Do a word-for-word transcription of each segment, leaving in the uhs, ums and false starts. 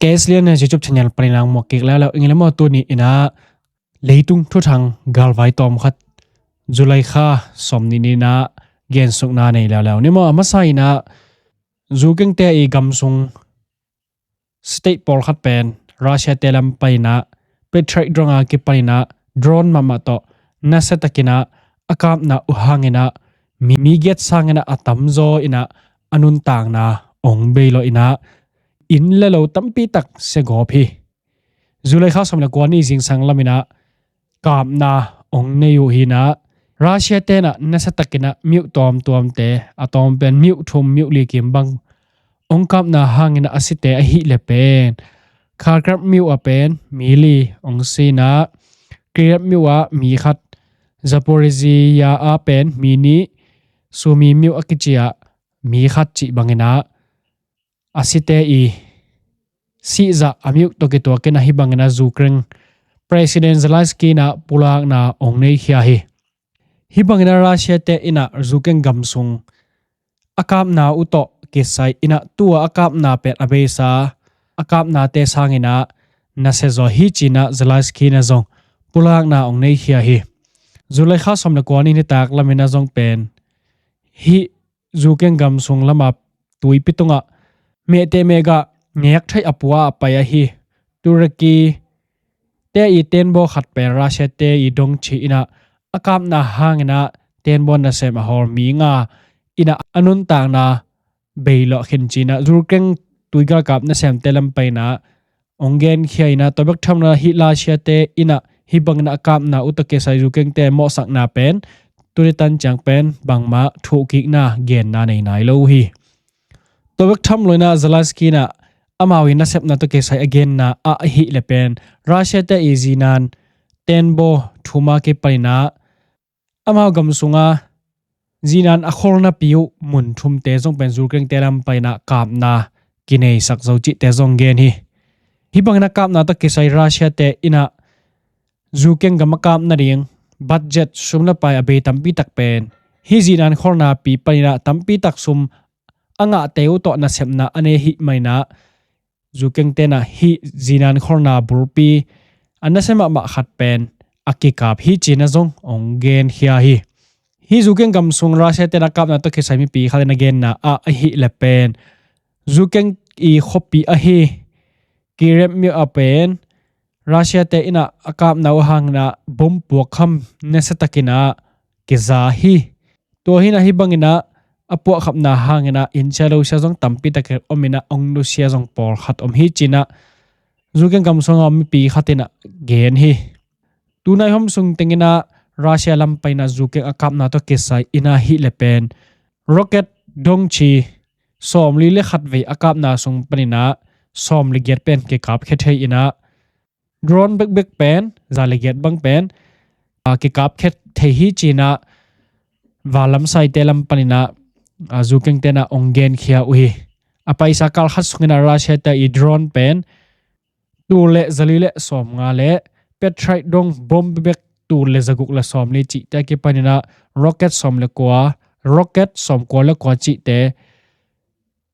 K S Lian YouTube channel panin ang muak kik leuleu ing le maw. Tuni inah leitung thuthang galvai tawm khat July kha sawm nih ni inah gensukna nei leuleu ni maw. A masa inah Zukengte i gam sung state pawlkhat pen Russia te lam paninah Patriot drone a kipaninah drone mahmah tawh nasiatakinah a kapna uh hanginah mi, mi giat sanginah a tamzaw inah a nuntakna ong beilawh inah inn le lo tampi tak siagawp hi. July kha sawm le kua ni zingsang laminah kapna ong nei uh hinah Russia tenah nasiatakinah miuh tuamtuamte a tawm pen miuh thum miuh li kim bang ong kapna hanginah a site ahih le pen Kharkiv miuh a pen mi li ong sinah Kyiv miuh a mi khat, Zaporizhia a pen mi nih, Sumy miuh a kici ah mi khat cih banginah a site i sihzah a miuh tawh kituakinah hih banginah Ukraine President Zelensky inah pulakna ong neikhia hi. Hih banginah Russia te inah Ukraine gam sung a kapna uh tawh kisai inah tua a kapna pen a beisa a kapnate sanginah nasia zaw hi cinah Zelensky inah zong pulakna ong neikhia hi. July kha sawm le kua ni nitak laminah zong pen hih Ukraine gam sung lama tuipi tungah mehteh mehgah ngek theih a pua a pai ahi Turkey te i tenbaw khat pen Russia te i dongchi inah a kapna hanginah tenbaw nasem a hawl mi nga inah a nuntakna beilawh khin cinah Ukraine tuigalkap nasemte lam paninah ong genkhia inah tua bek tham loinah hih Russia te inah hih banginah a kapna uh tawh kisai Ukraine te mawhsakna pen tuni tan ciang pen bangmah thuhkikna genna nei nai lo uh hi. Tua bek tham loinah Zelensky inah amau i nasepna tawh kisai a genna ah ahih le pen Russia te i zinan tenbaw thum a kipaninah amau gam sunga zinan a kholnapi uh mun thumte zong pen Ukraine te lam paninah kapna kineisak zo cihte zong gen hi. Hih banginah kapna tawh kisai Russia te inah Ukraine gam a kap nading budget sum le pai a bei tampi tak pen hih zinan kholnapi paninah tampi tak sum a ngahte uh tawh nasepna a nei ahih maninah Ukraine tenah hih zinan kholna bulpi a nasia mahmah khat pen a kikap hi cinah zong ong genkhia hi. Hih Ukraine gam sung Russia tenah kapna tawh kisai mipi khat inah genna ah ahih le pen Ukraine i khuapi ahi Kyiv miuh a pen Russia te inah a kapna uh hanginah bom puakkham nasiatakinah kiza hi. Tua hinah hih banginah a puahkhapna hanginah inn sia lo sia zong tampi takin om inah ong nusia zong pawlkhat om hi cinah Ukraine gam sunga om mipi khat inah gen hi. Tunai hom sung tenginah Russia lam paninah Ukraine a kapna tawh kisai inah ahih le pen rocket dongchi sawmli le khat vei a kapna sung paninah sawmli giat pen kikapkhia thei inah drone bekbek pen za le giat bang pen a kikapkhia thei hi cinah vanlam saite lam paninah Ukraine tenah ong genkhia uh hi. A paisa kal khat sunginah Russia te i drone pen tul le zali le sawmnga le Patriot drone bom bekbek tul le zaguk le sawmli cihte a kipaninah rocket sawm le kua, rocket sawmkua le kua cihte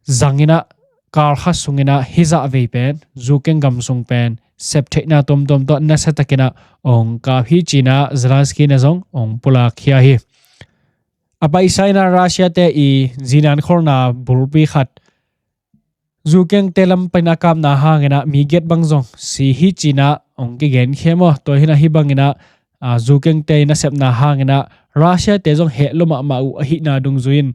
zanginah kal khat sunginah hih zah vei pen Ukraine gam sung pen septheihna tuamtuam tawh nasiatakinah ong kap hi cinah Zelensky inah zong ong pulakkhia hi. A paisa inah Russia te i zinan kholna bulpi khat Ukraine te lam panin a kapna hanginah mi giat bang zong si hi cinah ong kigenkhia maw. Tua hinah hih banginah Ukraine te i nasepna hanginah Russia te zong heh lua mahmah uh ahihna dungzui in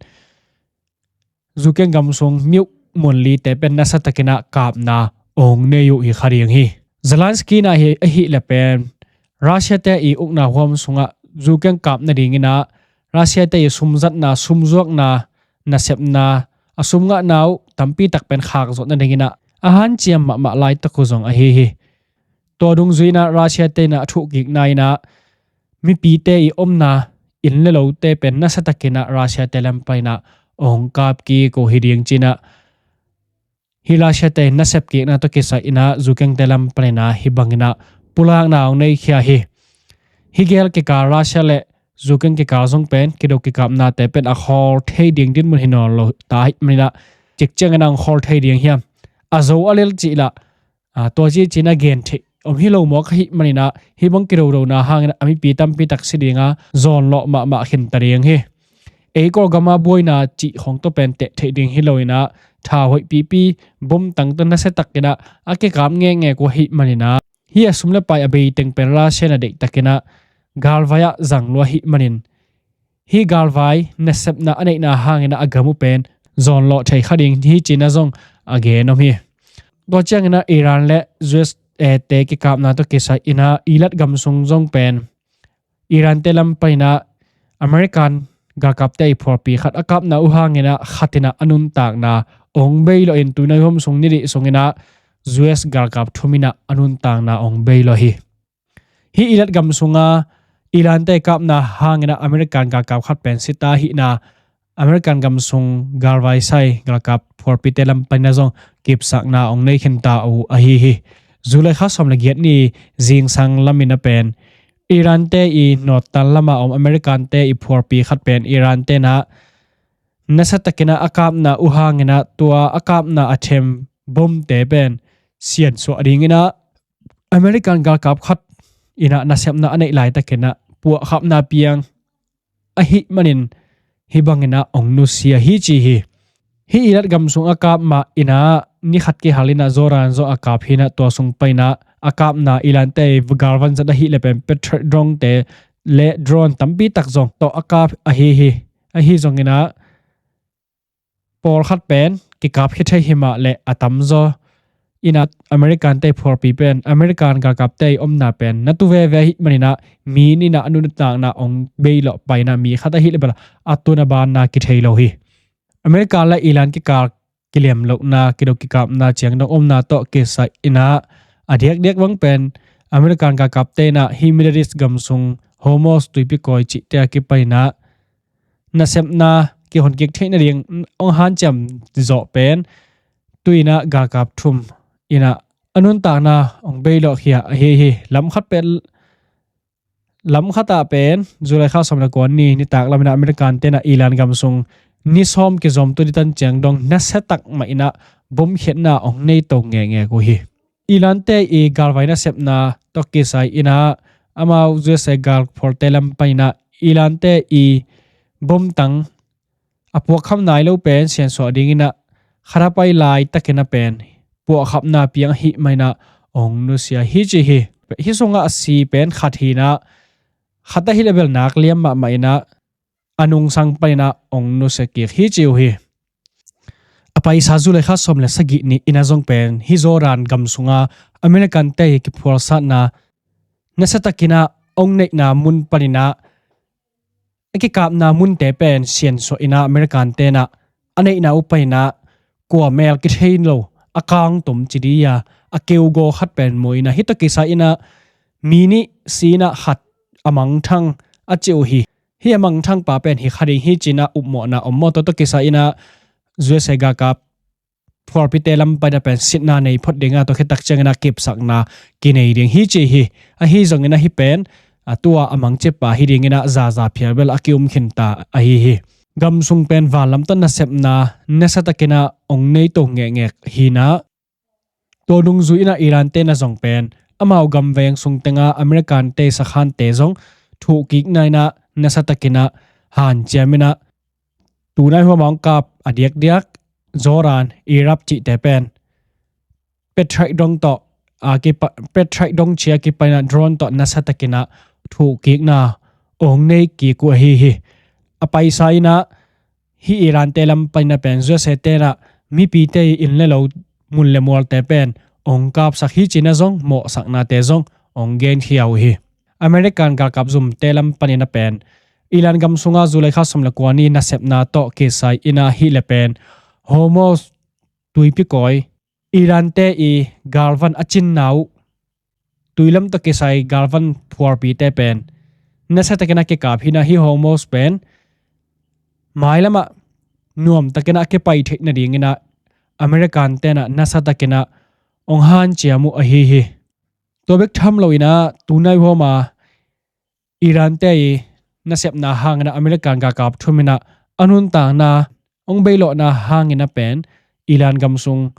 Ukraine gam sung miuh mun lite pen nasiatakinah kapna ong nei uh hi kha ding hi. Zelensky inah hi ahih le pen Russia te i ukna huam sungah Ukraine kap nadinginah Russia te i sumzatna, sumzuakna, nasepna, a sum ngahna uh tampi tak pen khak zawh nadinginah a hanciam mahmah laitak uh zong ahi hi. Tua dungzui inah Russia te inah a thuhkikna inah mipite i omna inn le lote pen nasiatakinah Russia te lam paninah ong kapkik uh hi ding cinah hih Russia te nasepkikna tawh kisai inah Ukraine te lam paninah hih banginah pulakna ong neikhia hi. Hih gel kikal Russia le Ukraine kikal zong pen kido kikapnate pen a khawl thei ding dinmun hi nawn lo ta ahih maninah cikcianginah ong khawl thei ding hiam, a zo a lel cih lah tua ci cina gen theih om hi lo mawk ahih maninah hih bang kidodona hangin a mipi tampi tak si dinga zawnlawh mahmah khinta ding hi. Ei Kawlgama buaina cih khawng tawh pen teh theih ding hi loinah tha hoihpipi bomtang tawh nasiatakinah a kikap ngekngek uh ahih maninah hih a sum le pai a beiteng pen Russia na deihtakinah galvai ah zang lua ahih manin hih galvai nasepna a neihna hangin a gam uh pen zawnlawh thei kha ding hi cina zong a gen om hi. Tua cianginah Iran le U S A te kikapna tawh kisai inah Ilat gam sung zong pen Iran te lam paninah American galkapte i phuarpi khat a kapna uh hanginah khatinah a nuntakna ong bei lawhin tuinai huam sung nidih sunginah U S galkap thuminah a nuntakna ong bei lawh hi. Hih Ilat gam sunga Iran te i kapna hanginah American galkap khat pen sita hihna American gam sung galvai sai galkap phuarpite lam paninah zong kipsakna ong nei khinta uh ahi hi. July kha sawm le giat ni zingsang laminah pen Iran te i nawttan lama om American te i phuarpi khat pen Iran tenah nasiatakinah a kapna uh hanginah tua a kapna a them bomte pen siansuah dinginah American galkap khat inah nasepna a neih laitakinah puahkhapna piang ahih manin hih banginah ong nusia hi ci hi. Hih Ilat gam sung a kap mah inah ni khat kihal inah Jordan zong a kap hinah tua sung paninah a kapna Iran te i galvan zat ahih le pen Patriot drone te le drone tampi tak zong tawh a kap ahi hi. Ahi zonginah pawlkhat pen kikap khia thei hi mah le a tamzaw inah American te i phuarpi pen American galkapte i omna pen na tu veve ahih maninah mi ninah a nuntakna ong bei lawh painah mi khat ahih le bel a tun a banna kithei lo hi. America le Iran kikal kilem lohna kido kikapna ciang dong omna tawh kisai inah a diakdiak bang pen American galkapte inah hih Middle East gam sung Hormuz tuipi kawi cihte a kipainah nasepna kihon kik theih nading ong hanciam zawh pen tuinah galkap thum inah a nuntakna ong bei lawh khia ahi hi. Lam khat pen lam khatah pen July kha sawm le kua ni nitak laminah American tenah Iran gam sung ni sawm kizawmtu ni tan ciang dong nasiatak mah inah bomkhiatna ong nei to ngekngek uh hi. Iran te i galvai nasepna tawh kisai inah amau U S A galphualte lam paninah Iran te i bomtang a puakkham nai lo pen siansuah dinginah khat a pai laitakinah pen puahkhapna piang ahih maninah ong nusia hi ci hi. Hih sungah a si pen khat hinah khat ahih le bel nak liam mahmah inah a nungsang paninah ong nusia kik hi ci uh hi. A paisa July kha sawm le sagih ni inah zong pen hih Jordan gam sunga American te i kiphualsatna nasiatakinah ong neihna mun paninah a kikapna munte pen siansuah inah American tenah a neihna uh paninah kua mel kithei lo a kangtum ci di a a keugaw khat pen mu inah hih tawh kisai inah mi nih si inah khat a mangthang a ci uh hi. Hih a mangthang pa pen hi kha ding hi cinah upmawhna om maw? Tua tawh kisai inah U S A galkap phuarpite lam paina pen sitna nei phot dinga tua khitak ciangin a kipsakna kinei ding hi ci hi. Ahi zongin ahi pen a tua a mangcipa hi dingin a zaza phial bel a kium khinta ahi hi. Gam sung pen vanlam tawh nasepna nasatakin a ong nei to ngekngek hi na, tua dungzui in a Iran te na zong pen amau gam veng sung tenga American te sakhante zong thuhkikna in a nasatakin a hanciam in a tunai huam a ong kap a diakdiak Jordan, Iraq cihte pen Patriot dong tawh a kipa, Patriot dong cia kipaina drone tawh nasatakin a thuhkikna ong nei kik uh ahi hi. A paisa in a hih Iran te lam paina pen U S A te na mipite inn le lo mun le mualte pen ong kapsak hi cina zong mawhsaknate zong ong genkhia uh hi. American galkap zumte lam panin a pen Iran gam sunga July kha sawm le kua ni nasepna tawh kisai in a hih le pen Hormuz tuipi kawi Iran te i galvan a cinna uh tuilam tawh kisai galvan phuarpite pen nasatakin a kikap hi na, hih Hormuz pen mailamah nuamtakin a kipai theih nadingin a American te na nasatakin a ong hanciam uh ahi hi. Tua bek tham loin a tunai huam a Iran te i nasepna hangin a American galkap thum in a a nuntakna ong beilawhna hangin a pen Iran gam sung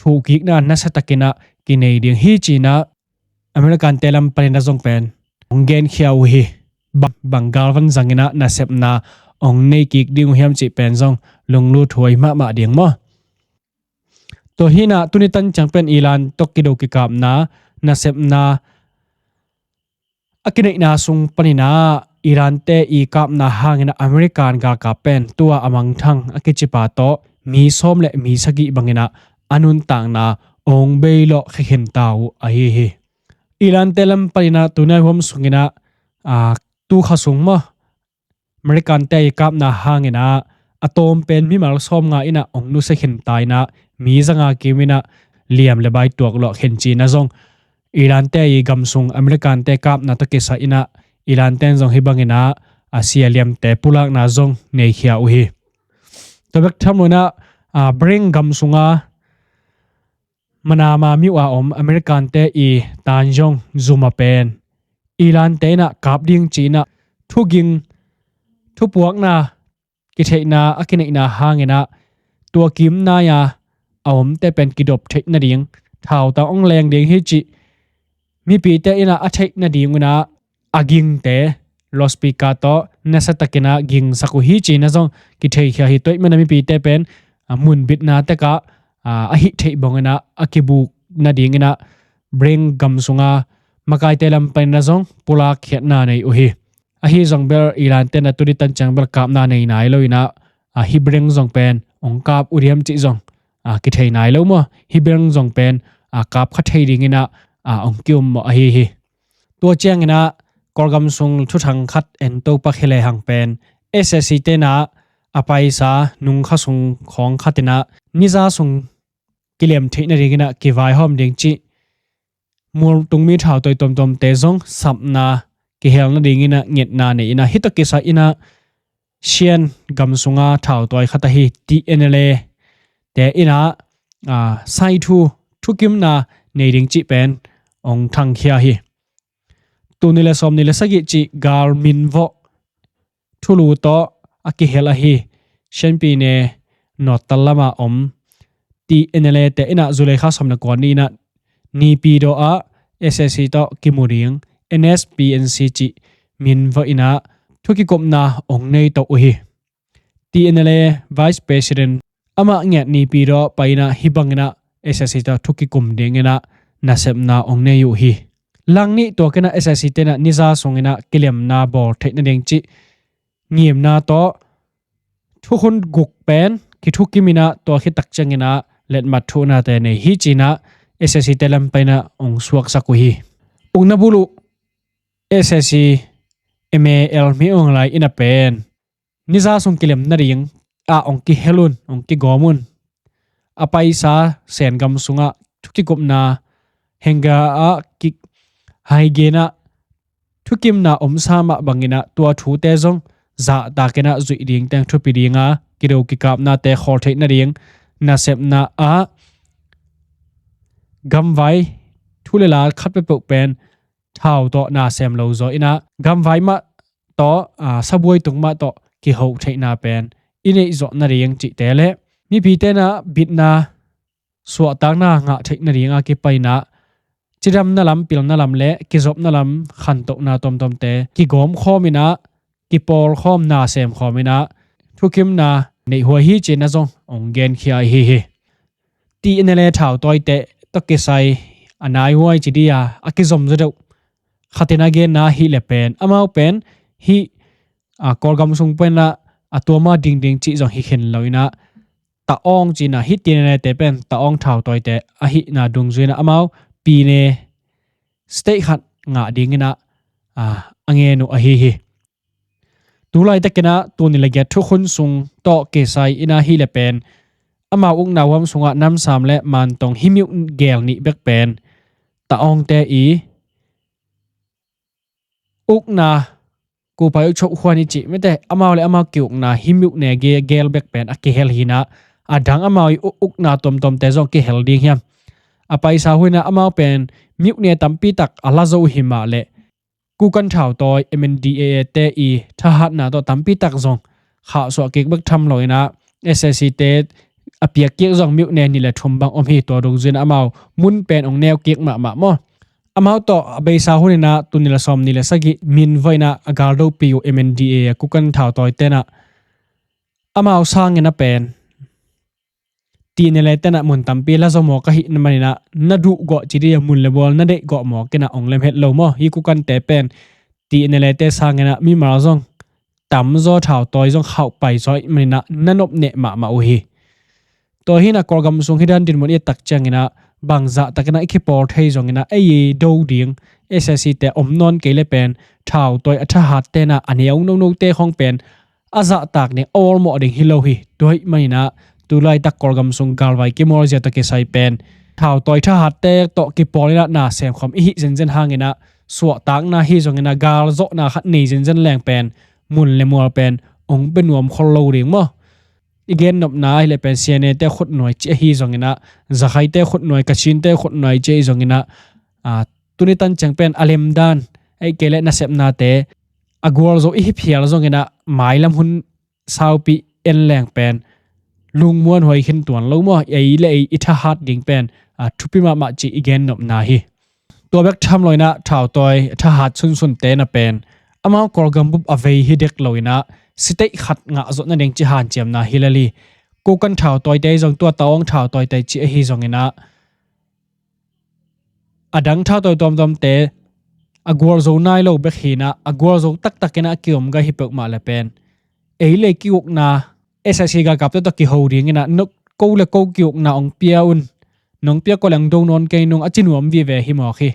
thuhkikna nasiatakin ah kinei ding hi ci-in ah American te lam panin ah zong pen hong genkhia uh hi. Bang, bang galvan zangin ah nasepna hong nei kik ding uh hiam cih pen zong lunglut huai mahmah ding maw. Tua hi-in ah tuni tan ciang pen Iran tawh kido kikapna nasepna a kineihna sung panin ah Iran te i kapna hangin ah American galkap pen tua a mangthang a kicipa tawh mi sawm le mi sagih bangin ah a nuntakna hong beilawh khia khin ta uh ahi hi. Iran te lam panin ah tunai huam sungin ah, aa, tu kha sung maw, American te i kapna hangin ah a tawm pen mimal sawmnga in ah hong nusia khin ta in ah mi zanga kim in ah liam le bai tuak lawh khin ci-in ah zong Iran te i gam sung American te kapna tawh kisai in ah Iran ten zong hih bangin ah a sia liamte pulakna zong neikhia uh hi. Tua bek tham lo in ah, aa, Bahrain gam sunga Manama myo a om American te i Tanzhong zuma pen Iran te in ah kap ding ci-in ah thuging, thupuakna kitheihna a kineihna hangin ah tua kim nai-a a omte pen kidop theih nading thautang hong leng ding hi cih mipite in ah a theih nadingun ah a gingte loudspeaker tawh nasiatakin ah gingsak uh hi ci-in ah zong kitheikhia hi. Tua ahih manin ah mipite pen, a, munbitna tekah, a, a hih theih bangin ah a kibuk nadingin ah Bahrain gam sunga makaite lam panin ah zong pulakkhiatna nei uh hi. Ahi zong bel Iran ten ah tuni tan ciang bel kapna nei nai lo in ah, a, hih Bahrain zong pen hong kap uh diam cih zong, a, kithei nai lo maw. Hih Bahrain zong pen, a, kap kha thei dingin ah, a, hong ki-um maw ahi hi. Tua ciangin ah Kawlgam sung thuthang khat en to pak hi lehang pen S A C ten ah a paisa nung kha sung khawng khat in ah niza sung kilem theih nadingin ah kivaihawm ding cih mual tungmi thautawi tuamtuamte zong sapna kihel nadingin ah ngetna nei in ah hih tawh kisai in ah Shan gam sunga thautawi khat ahi T N L A te in ah, a, sai thu, thukimna nei ding cih pen hong thangkhia hi. Tul nih le sawmnih le sagih cih gal minvawh thulu tawh a kihel ahi Shan Pyine North-tal lama om T N L A te in ah July kha sawm le kua ni in ah Naypyidaw ah S A C tawh kimu ding N S P N C cih minvawh in ah thukikupna hong nei to uh hi. T N L A Vice President amah ngiat Naypyidaw pai in ah hih bangin ah S A C tawh thukikum dingin ah nasepna hong nei uh hi. Langnih tuakin ah S A C ten ah niza sungin ah kilemna bawl theih nading cih ngimna tawh thukhun guk pen kithukim in ah tua khit tak ciangin ah letmat thuhnate nei hi ci-in ah S A C te lam panin ah hong suaksak uh hi. Ukna buluh S A C M A L Min Aung Hlaing in ah pen niza sung kilem nading ah hong kihel un, hong kigawm un. A paisa Shan gam sungah thukikupna Henga ah kik haigen ah thukimna omsa mah bangin ah tua thute zong zahtakin ah zuih ding teng thupi ding a kido kikapnate khawl theih nading nasepna ah gamvai thu le la khat peuhpeuh pen thau tawh na sem lo zaw in ah gamvai mah tawh, aa, sabuai tung mah tawh kiho theihna pen i neih zawh nading cihte le mipite in ah bitna suahtakna ngah theih nading a kipai in ah cidamna lam, pilna lam le kizopna lam khantohna tuamtuamte kigawm khawm in ah kipawl khawm, na sem khawm in ah thukimna neih huai hi ci-in ah zong hong genkhia ahi hi. T N L A thautawite tawh kisai a nai huai ci dih a, a kizom zaw deuh khat in a genna ahih leh pen amau pen hih, a, Kawlgam sung pen ah a tuama dingding cih zong hi khin lo in ah Tawang ci-in ah hih T N L A te pen Tawang thautawite ahihna dungzui in ah amau Pyine state khat ngah dingin ah, a, a ngen uh ahi hi. Tu laitakin ah tul nih le giat thukhun sung tawh kisai in ah ahih leh pen amau ukna huam sungah Namsam le Mantong hih myo gel nih bek pen Tawangte i ukna kupai ukchok huan i cih mite amau le amau kiukna hih myo ne ge-, gel bek pen a kihel hi in ah a dang amau i u-, ukna tuamtuamte zong kihel ding hiam? A paisa hun ah amau pen myo ne tampi tak a la zo uh hi mah leh Kukan thautawi M N D A A te i thahatna tawh tampi tak zong khahsuah kik bek tham lo in ah S A C te a piak kik zong myone nih le thum bang om hi. Tua dungzui inah amau mun pen hong neu kik mahmah maw. Amau tawh a beisa hun inah tul nih le sawmnih le sagih Min Vua inah a galdopi uh M N D A a Kukan thautawi tenah amau sangin a pen T N L A tenah mun tampi la zo mawk ahih maninah na duh gawh ci dih a mun le mual na deih gawh mawk inah hong lem het lo maw. Hih Kukante pen T N L A te sanginah mimal zong tamzaw thautawi zong khauh paizaw ahih maninah na nopneh mahmah uh hi. Tua hinah Kawlgam sung hih dan dinmun i et tak cianginah bangzah takinah i kipawl thei zonginah ei i do ding S A C te om nawn kei le pen thautawi a thahat tenah a neu nonote khawng pen a zahtak ding a awlmawh ding hi lo hi. Tua ahih maninah tulaitak Kawlgam sung galvai kimawl zia tawh kisai pen thautawi thahatte tawh kipawl inah na semkhawm i hih zenzen hanginah suahtakna hi zonginah galzawhna khat nei zenzen leng pen mun le mual pen hong pe nuam khol lo ding maw. I gennopna ahih leh pen C N A te khutnuai cih ahi zonginah, Zakhaite khutnuai, Kachinte khutnuai cih ahi zonginah, a, tuni tan ciang pen a lemdan ahih kei leh nasepnate a gualzo i hi phial zonginah mailam hun saupi en leng pen lungmuan huai khin tuan lo maw. Ei le ei i thahat ding pen, a, thupi mahmah cih i gennopna hi. Tua bek tham loinah thautawi thahat sunsunte na pen amau Kawlgam bup a vei hi dek loinah siteih khat ngah zawh nading cih hanciamna hi lel hi. Kukan thautawite zong tua Tawang thautawite cih ahi zonginah a dang thautawi tuamtuamte a gualzo nai lo bek hinah a gualzo taktakinah a kiom gai hi peuhmah le pen ei le ei ki-ukna S A C galkapte tawh kiho dinginah ko le ko ki-ukna hong pia un, nong pia ko leng do nawn kei nung a ci nuam vive hi mawk hi.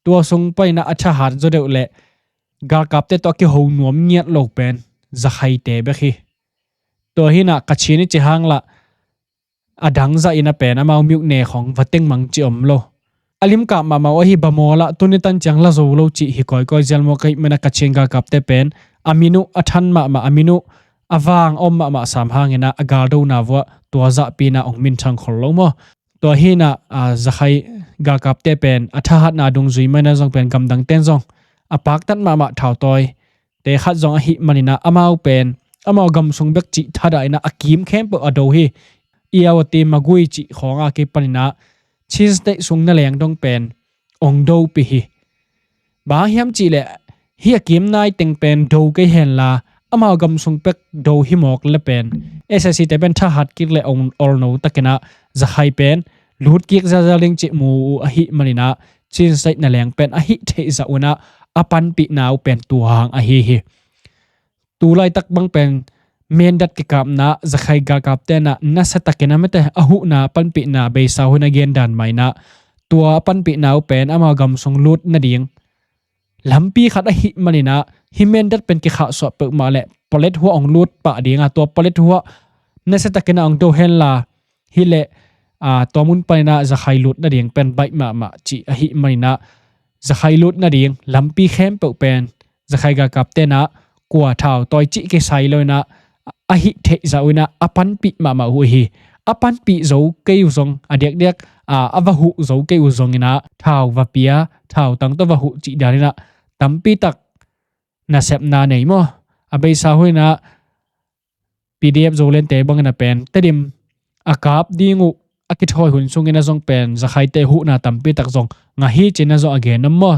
Tua sung paninah a thahat zaw deuh le galkapte tawh a kiho nuam ngiat lo pen Zakhaite bek hi. Tua hinah Kachin i ci hang lah a dang zah inah pen amau myone khawng va tengmang ci om lo. A limkap mahmah uh ahi bamaw lah tuni tan ciang la zo lo cih hi kawikawi zial mawk ahih maninah Kachin galkapte pen a min uh a than mahmah, a min uh a vang a om mahmah sam hanginah a galdona vuah tua zahpinah hong minthang khol lo maw. Tua hinah, a, Zakhai galkapte pen a thahatna dungzui maninah zong pen gamdang ten zong a paktat mahmah thautawi te khat zong ahih maninah amau pen amau gam sung bek cih thadah inah a kim khempeuh a do hi. Irrawaddy, Magway cih khawng a kipaninah Chin State sung na leng dong pen hong dopih hi. Bang hiam cihleh hih a kim nai teng pen do kei henla amau gam sung pek do hi mawk le pen S A C te pen thahat kik le hong olno takinah Zakhai pen lut kik zelzel ding cih mu uh ahih maninah Chin State na leng pen a hih theih zah unah a panpihna uh pen tua hang ahi hi. Tulaitak bang pen mendat kikapna Zakhai galkap tenah nasia takin a mete a huhna panpihna beisa hun a gendan mainah tua a panpihna uh pen amau gam sung lut nading lampi khat ahih maninah hih mendat pen kikhahsuah peuhmah le palet huah hong lut pah dinga tua palet huah nasia takin a hong do henla hileh, a, tua mun paninah Zakhai lut nading pen baih mahmah cih ahih maninah Zakhai lut nading lampi khempeuh pen Zakhai galkap tenah kua thau tawi cih kisai loinah a hih theih zah unah a panpih mahmah uh hi. A panpih zo kei uh zong a diakdiak, a, a va huh zo kei uh zonginah thau va pia, thau tang tawh va huh cih daninah tampitak nasepna nei maw? A beisa huninah P D F Zolandte bangin a pen Tedim a kap ding uh a kithawi hun sungin a zong pen Zakhaite huhna tampitak zong ngah hi cin a zong a gen om maw?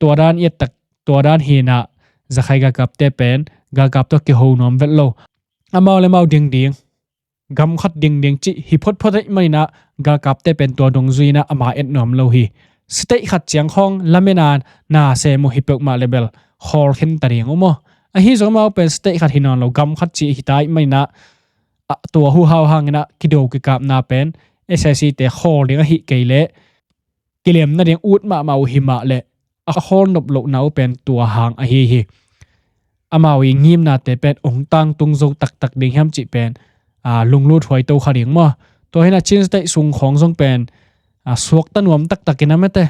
Tua dan i et tak tua dan hinah Zakhai galkapte pen galkap tawh kiho nuam vet lo. Amau le mau dingding gam khat dingding cih hi photphot ahih maninah galkapte pen tua dungzui inah ama et nuam lo hi. State khat ciang khawng lamena na sem uh hi peuhmah le bel khawl khin ta ding uh maw? Ahi zong amau pen state khat hi nawn lo, gam khat cih hi ta ahih maninah, a, tua huhau hanginah kido kikapna pen S A C te khawl ding ahih kei leh kilem nading ut mahmah uh hi mah leh a khawl nop lohna uh pen tua hang ahi hi. Amau i ngimnate pen ong tangtung zo taktak ding hiam cih pen, a, lunglut huai to kha ding maw? Tua hinah Chin State sung khawng zong pen, a, suakta nuam taktakin a mete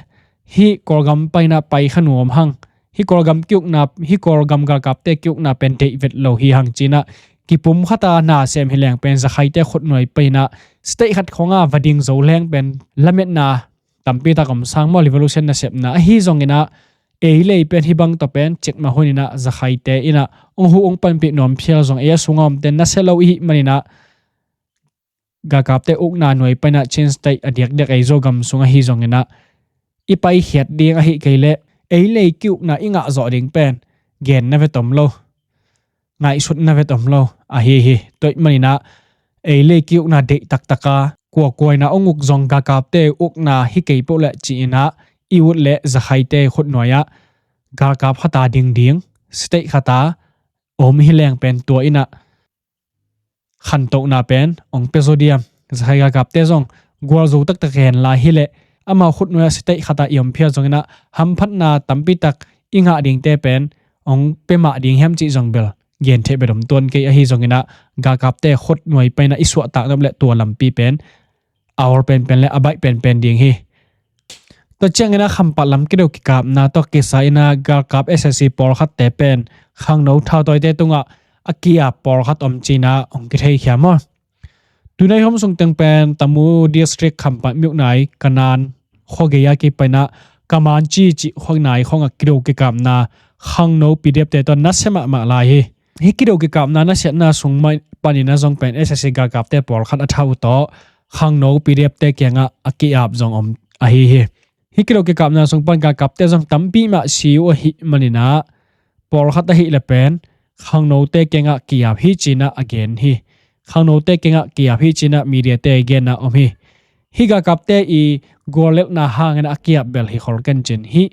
hih Kawlgam paina pai kha nuam hang. Hih Kawlgam kiukna, hih Kawlgam galkapte kiukna pen deih vet lo hi hang cinah kipum khata na sem hi leng pen Zakhaite khutnuai painah state khat khawnga va ding zo leng pen lametna tampitak om sang maw, revolution nasepna ahi zonginah ei le ei pen hih bang tawh pen cikmah huninah Zakhaite inah ong huh ong panpih nuam phial zong ei a sunga omte nasia lo ihih maninah galkapte ukna nuai paina Chin State a diakdiak ei Zogam sung ahi zonginah i paikhiat ding ahi kei leh ei lei kiukna i ngah zawh ding pen gen na vet om lo, ngaihsut na vet om lo ahi hi. Tua ahih maninah ei lei kiukna deih taktaka kuakuaina ong uk zong galkapte ukna hi kei peuh leh ci-inah i ut leh Zakhaite khutnuai-ah galkap khata ding ding, state khata om hi leng pen tua inah khantohna pen ong pia zaw diam? Zakhai galkapte zong gualzo taktak hen lai hileh amau khutnuai-ah state khata i om phial zonginah hamphatna tampitak i ngah dingte pen ong pia mah ding hiam cih zong bel gen theih bek om tuan kei. Ahi zonginah galkapte khutnuai paina i suahtak nop leh tua lampi pen a awl penpen le a baih penpen ding hi. Tua ciangin a Khampat lam kideu kikapna tawh kisai-in a galkap S S C pawlkhatte pen khangno thautawite tungah a ki-ap pawlkhat om ci-in a hong kitheikhia maw? Tuni a i hawm sung teng pen Tamu District Khampat myuknai Kanan khuagei a kipan a Kamanchi cih khuanai khawngah kideu kikapna khangno P D F-te tawh nasia mahmah lai hi. Hih kideu kikapna nasiatna sung mah panin a zong pen S S C galkapte pawlkhat a thah uh tawh khangno P D F-te kiangah a ki-ap zong om ahi hi. Hih kideu kikapna sung pan galkapte zong tampi mah si uh ahih manin a pawlkhat ahih leh pen khangnote kiangah ki-ap hi ci-in a gen hi. Khangnote kiangah ki-ap hi ci-in a media-te genna om hi. Hih galkapte i guallelhna hangin a ki-ap bel hi khol ken cin hih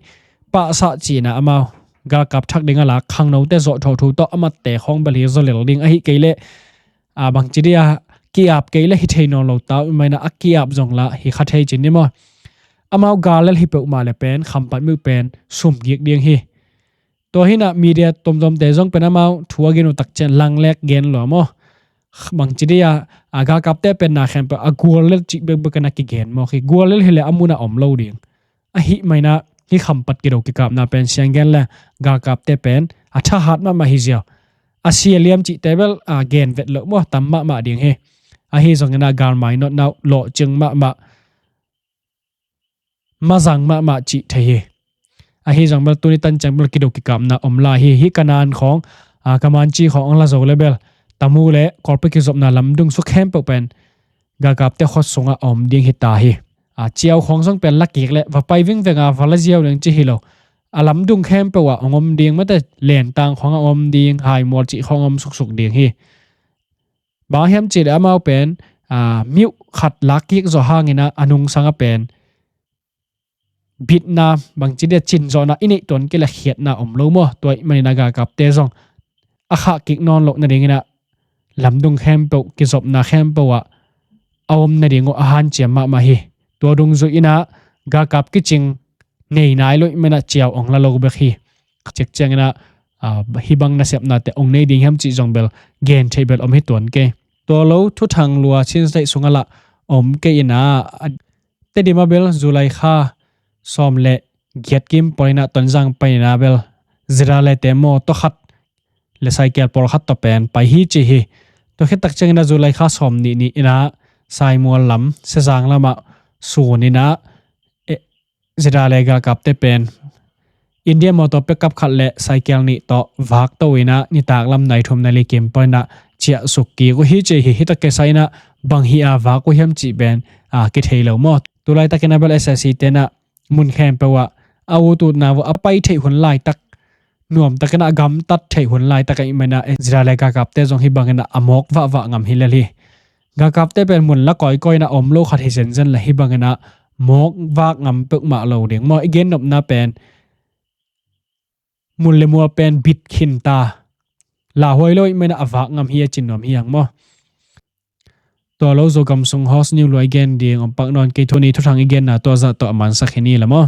pahsah ci-in a amau galkap thak ding a lak khangnote zawhthawh thu tawh amatte khawng bel hi zaw lel ding ahih kei leh a bangci dia ki-ap kei leh hi thei nawn lo ta uh, i maina a ki-ap zong lah hi kha thei cin ni maw? Amau gal lel hi peuhmah leh pen Khampat myuk pen sum gik ding hi. Tua hi-in a media tuamtuamte zong pen amau thu a gen uh tak ciang langlek gen lua maw? Bangci dia a galkapte pen na khempeuh a guallel cih bekbek in a kigen mawk hi. Guallel hi leh a mun a om lo ding. Ahih manin a hih Khampat kideu kikapna pen siang gen leh galkapte pen a thahat mahmah hi ziau. A si a liam cihte bel a gen vet loh maw, tam mahmah ding hi. Ahi zongin a galmai nawtna uh lawhcing mahmah, mazang mahmah cih thei hi. Ahi zong bel tuni tan ciang bel kideu kikapna om lai hi. Hih Kanan khawng, a, Kamanchi khawng hong la zo leh bel Tamu le Kawlpi kizopna lamdung sung khempeuh pen galkapte khut sungah a om ding hi ta hi. A, Ciau khawng zong pen la kik leh va pai vingveng a va la ziau ding ci hi lo. A lamdung khempeuh ah hong om ding, mate Lentang khawngah hong om ding, Haimual cih khawng om suksuk ding hi. Bang hiam cih leh amau pen, a, myuk khat lak kik zawh hangin a, a nungsang a pen bitna, bangci dia cin zawhna i neih tuan kei leh khiatna om lo maw? Tua ahih manin a galkapte zong a khah kik nawn loh nadingin a lamdung khempeuh, kizopna khempeuh ah a om nading uh a hanciam mahmah hi. Tua dungzui-in a galkap kicing nei nai lo ahih manin a Ciau hong la lo bek hi. Ciak ciangin a, a, hih bang nasepnate hong nei ding hiam cih zong bel gen theih bel om hi tuan kei. Tua lo thuthang lua Chin State sungah lah om kei in a, a, Tedim ah bel July kha sawm le giat kim panin a Tonzang panin a bel ZRA-te mawtaw khat le cycle pawlkhat tawh pen pai hi ci hi. Tua khit tak ciangin a July kha sawm nih ni-in a Saimual lam, Sezang lamah sun in a, e, ZRA galkapte pen India mawtaw pickup khat le cycle nih tawh vak to in a nitak lam nai thum nai li kim panin a ciahsuk kik uh hi ci hi. Hih tak kisai-in a bang hi a vak uh hiam cih pen, a, kithei lo maw? Tulaitakin a bel S S C-te'n a mun khempeuh ah a ut utna uh a pai theih hun laitak, nuamtakin a gamtat theih hun laitak ahih manin a ZRA galkapte zong hih bangin a mawk vahvah ngam hi lel hi. Galkapte pen mun la kawikawi-in a om lo khat hi zenzen leh hih bangin a mawk vak ngam peuhmah lo ding maw? I gennopna pen mun le mual pen bit khin ta. Lauhuai lo ahih manin a vak ngam hi a ci nuam hi hang maw? Tua lo Zogam sung host New Luai gen ding om pak nawn kei. Tuni thuthang i genna tua zah tawh a mansak hi ni la maw?